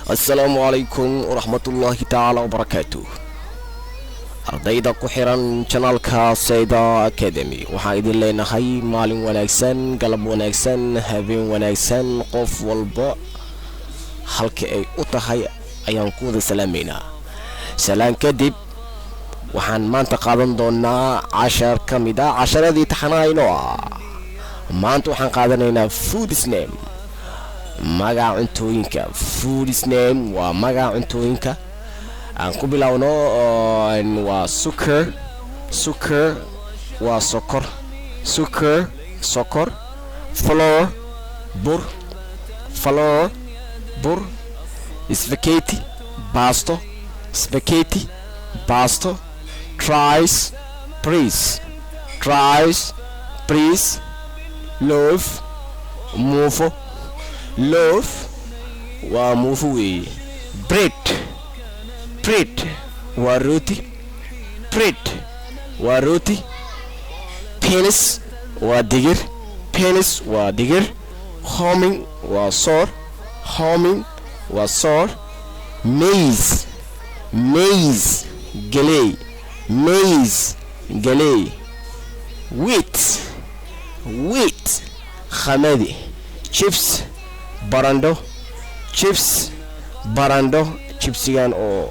Assalaamu calaykum waraxmatullaahi tacaala wabarakaatu. Ardayda ku xiran channelka Sayda Academy, waxaan idin leenahay maalin wanaagsan, galab wanaagsan, habeen wanaagsan. Qof walba halka ay u tahay ayaan ku wada salaamaynaa. Salaan kadib, waxaan maanta qaadan doonaa cashar ka mid ah casharadii taxanaha inoo ah. Maanta waxaan qaadanaynaa foods name, magaca cuntooyinka. Foods name waa magaca cuntooyinka. Aan ku bilowno, waa sugar. Sugar waa sokor. Sugar, sokor. Flour, bur. Flour, bur. Spaghetti, baasto. Spaghetti, baasto. Rice, bariis. Rice, bariis. Loaf, muufo. Loaf waa muufo weeye. Bread. Bread waa rooti. Bread waa rooti. Beans waa digir. Beans waa digir. Hominy waa soor. Hominy waa soor. Maize. Maize, galey. Maize, galey. Wheat. Wheat, qamadi. Chips, barandho. Chips, barandho. Chipsigan oo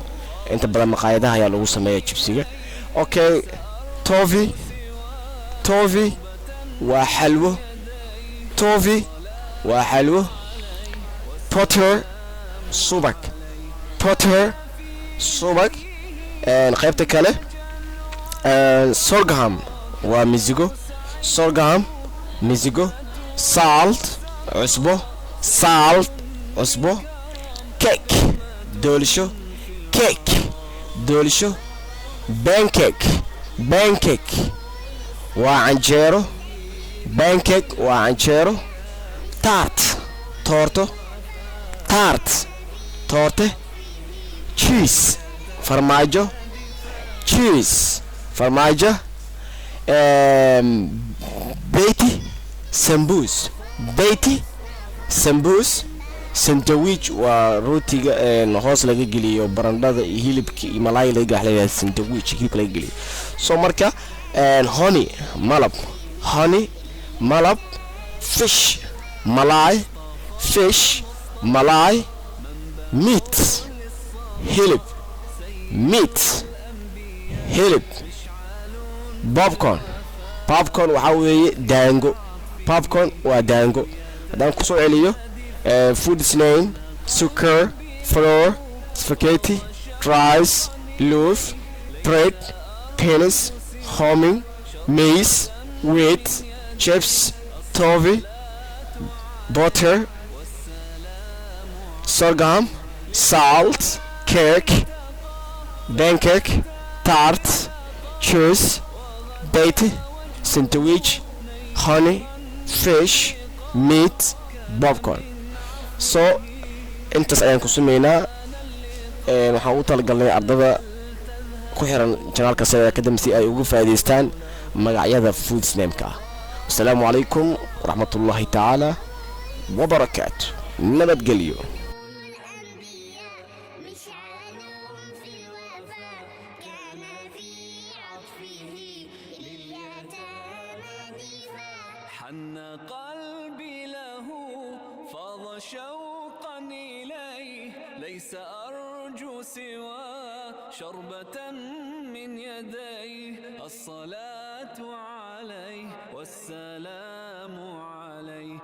inta badan maqaayadaha ayaa lagu sameeya chipsiga. Okay, toffee. Toffee waa xalwo. Toffee waa xalwo. Butter, subag. Butter, subag. Qaybta kale, sorghum waa misigo. Sorghum, misigo. Salt, cusbo. Salt, cusbo. Cake, doolisho. Cake, doolisho. Pancake. Pancake waa canjeero. Pancake waa canjeero. Tart, toorto. Tart, toorte. Cheese, farmaajo. Cheese, farmaajo. Beyti, sambuus. Beyti, sambuus. Sandwich waa rootiga hoos laga geliyo barandhada iyo hilibka iyo malaay laga gaxlaya. Sandwich hilibka laga geliyo. So marka, honey, malab. Honey, malab. Fish, malaay. Fish, malaay. Meat, hilib. Meat, hilib. Popcorn. Popcorn waxaa weeye daango. Popcorn waa daango. Haddaan kusoo celiyo foods name: sugar, flour, spaghetti, rice, loaf, bread, beans, hominy, maize, wheat, chips, toffee, butter, sorghum, salt, cake, pancake, tart, cheese, beyti, sandwich, honey, fish, meat, popcorn. So intaas ayaan ku sameynaa. Waxaan ugu talagalnay ardada ku xiran channelka Sayda Academy si ay uga faa'iidaystaan magacyada foods nameka ah. Wasalaamu calaykum waraxmatullaahi tacaala wabarakaatu. Nabadgelyo. مشعلهم في الوفاء، كان في عطفه لليتامى دفاع. حن قلبي له، فاض شوقا إليه، ليس أرجو سوى شربة من يديه. الصلاة عليه والسلام عليه.